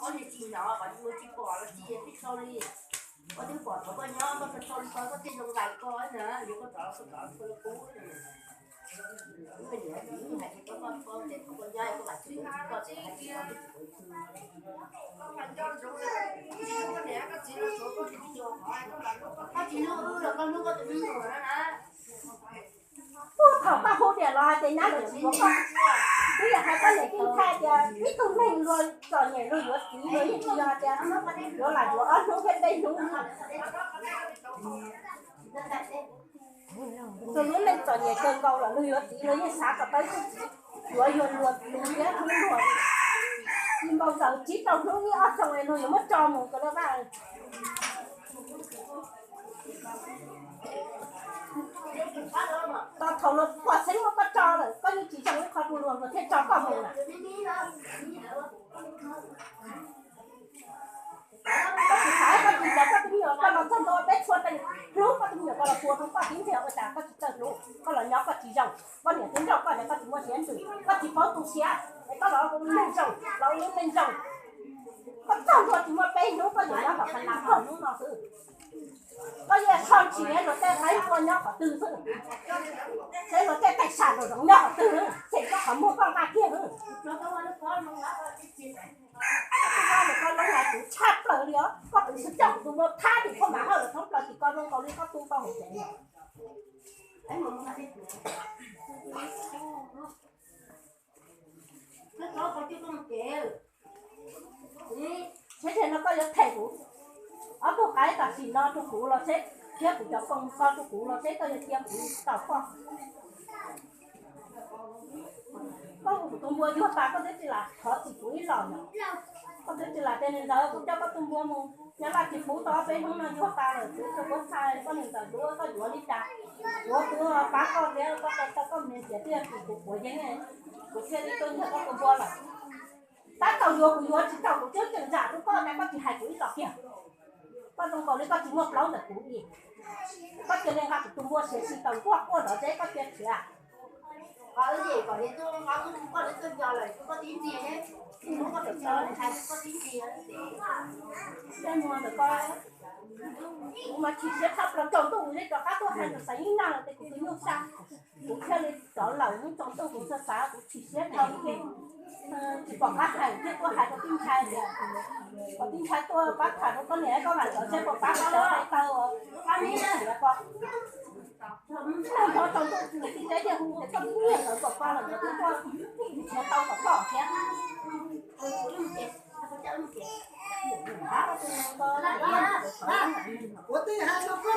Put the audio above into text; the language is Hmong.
Ob niag tsis hnov, qhov tsis pom los tsis pom li. Koj twb pom thaum koj nyob koj tau tau li ko koj thiaj zoo nqaim koj na, yog koj rov los koj rov kua lawv kub. Wb niam wb txiv hais tias koj paub tias thaum koj nyob koj vam tsis koj tsis hais tias koj tsis koj tsis koj tsis hlub wb los koj hlub koj tus me nyuam na. Puag thaum koj hu tias los hais tias nyab yuav txiv, twb yog hais koj niam tij ntshai tias ib tug neeg luag txom nyem luag yuav txiv luag yeej tsis yog tias yuav lam yuav ob hnub thiab peb hnub. Tus lub neej txom nyem kawg nkaus los luag yuav txiv luag yeej xav kom tau ib tug txiv yuav yog luag tus thiab hlub luag. Tsis npaum ntawd tsib rau hnub ib ob xyoo es luag yuav muab tso mus rau lawv vaj. Tau thaum luag pom xeeb muab koj tso lawm koj yeej tsis zoo ib qho rau luag, luag thiaj tso koj mus lawm. Koj tsis xav koj tsis nco koj tus me nyuam, koj los txog ntua peb txhua tus hlub koj tus me nyuam, koj los tua rau koj tib ntxiag ua cas koj tsis txawj hlub, koj los nyob koj tsis zoo, poj niam twb nrauj koj tias koj tsis muaj siab ntsws, koj tsis paub tu siab es koj los ua neeg zoo, los ua lub neej zoo. Koj txog ntua tsis muaj peb hnub koj yuav nyob tom qab na, txog hnub no xwb. Koj yeej so ntshis luag tej qaib npua nyob qhov twg xwb, seb luag tej taij sam nraum zoov nyob qhov twg, tshem koj qhov muag koj nqa kiag xwb. Koj lub nais kuv tshaj plaws li os, koj twb tsis coj kuv tus npua thab tim khuaj mam hawj los thoob plaws tim koj zoo nkaus li koj tu koj hauv tsev. Seb no koj yuav them kuv ob tug qaib tam sim no rau kuv los seb, thiab kuv cov koom ko rau kuv los seb koj yuav cia kuv tom koj. Koj hu kuv tus npua yuag tas koj twb tsis lam thov txim kuv ib los no. Koj twb tsis lam tias niam ntxawm kuv coj koj tus npua mus, nyab laj tsis pub tau ob peb hnub no yuag tas lawm, kuv tsis paub txhais koj niam ntxawm, kuv koj yuav li cas. Kuv twb pab koj thiab koj tau tau koj me ntxhiav thiaj tim kuv quav yeeb, kuv thiaj li tuaj nrhiav koj tus npua lawm. Tab tau yuav kuv yuav, tsis tau kuv twb tseem zam rau koj tas koj tsis hais kuv ib los kiag. Koj zoo nkaus li koj tsis muaj plaub ntawm kuv li. Koj cia li nqa kuv tus npua siav tsis tau nkuaj quaj nrov zeb koj cia khiav. Qhov wb yeem kom niam tub qhov wb hu koj lawv tuaj nco lawm, koj tib ntxias, hnub koj pem tso hais koj tib ntxias. Tej muag ntawm koj, kuv mas chim siab tshaj plaws, tsaus ntuj kuv thiaj rov qab tuaj hais ntawm Xaiv Yeeb Naj los ces kuv tus nyuj sab, kuv thiaj li rov lawm, hnub tsaus ntuj kuv xav xav kuv chim siab dhau li, tsis pom qab hais thiaj tuaj hais rau tij ntxhais tias, kom tij ntxhais tuaj pab tham rau koj niam koj vam tov seb puas pab koj lawv hais tau. Hnub tsaus ntuj kuv tij teb thiaj hu tias koj niam lawv kom koj los nkawd twb tuaj nrhiav tau kom koj thiab. Kuv twb hais rau koj